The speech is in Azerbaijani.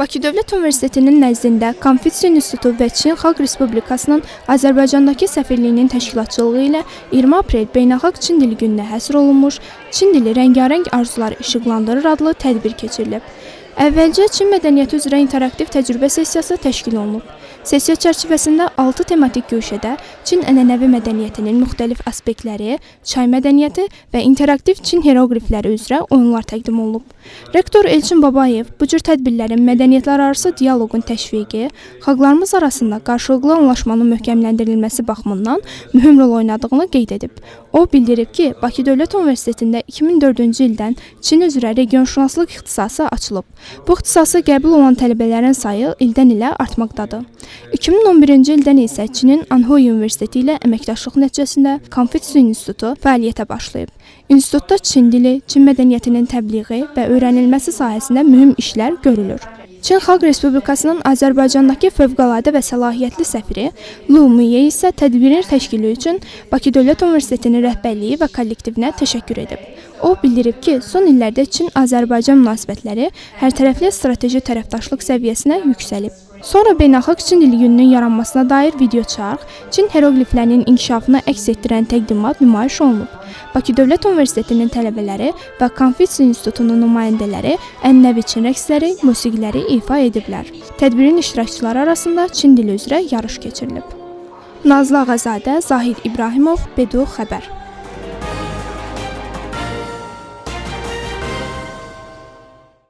Bakı Dövlət Universitetinin nəzdində Konfutsi İnstitutu və Çin Xalq Respublikasının Azərbaycandakı səfirliyinin təşkilatçılığı ilə 20 aprel Beynəlxalq Çin dili gününə həsr olunmuş Çin dili rəngarəng arzuları işıqlandırır adlı tədbir keçirilib. Əvvəlcə Çin mədəniyyəti üzrə interaktiv təcrübə sessiyası təşkil olunub. Sessiya çərçivəsində 6 tematik guşədə Çin ənənəvi mədəniyyətinin müxtəlif aspektləri, çay mədəniyyəti və interaktiv Çin hieroqlifləri üzrə oyunlar təqdim olunub. Rektor Elçin Babayev bu cür tədbirlərin mədəniyyətlərarası dialoqun təşviqi, xalqlarımız arasında qarşılıqlı anlaşmanın möhkəmləndirilməsi baxımından mühüm rol oynadığını qeyd edib. O bildirib ki, Bakı Dövlət Universitetində 2004-cü ildən Çin üzrə regionşünaslıq ixtisası açılıb. Bu ixtisasa qəbul olan tələbələrin sayı ildən ilə artmaqdadır. 2011-ci ildən isə Çinin Anhui Universiteti ilə əməkdaşlıq nəticəsində Konfutsi İnstitutu fəaliyyətə başlayıb. İnstitutda Çin dili, Çin mədəniyyətinin təbliği və öyrənilməsi sahəsində mühüm işlər görülür. Çin Xalq Respublikasının Azərbaycandakı fövqəladə və səlahiyyətli səfiri Lu Muye isə tədbirin təşkili üçün Bakı Dövlət Universitetinin rəhbərliyi və kollektivinə təşəkkür edib. O bildirib ki, son illərdə Çin-Azərbaycan münasibətləri hərtərəfli strateji tərəfdaşlıq səviyyəsinə yüksəlib. Sonra Beynəlxalq Çin dili gününün yaranmasına dair videoçarx, Çin hieroqliflərinin inkişafını əks etdirən təqdimat nümayiş olunub. Bakı Dövlət Universitetinin tələbələri və Konfutsi İnstitutunun nümayəndələri ənənəvi Çin rəqsləri, musiqiləri ifa ediblər. Tədbirin iştirakçıları arasında Çin dili üzrə yarış keçirilib. Nazlı Ağazadə, Zahid İbrahimov, Bedu xəbər.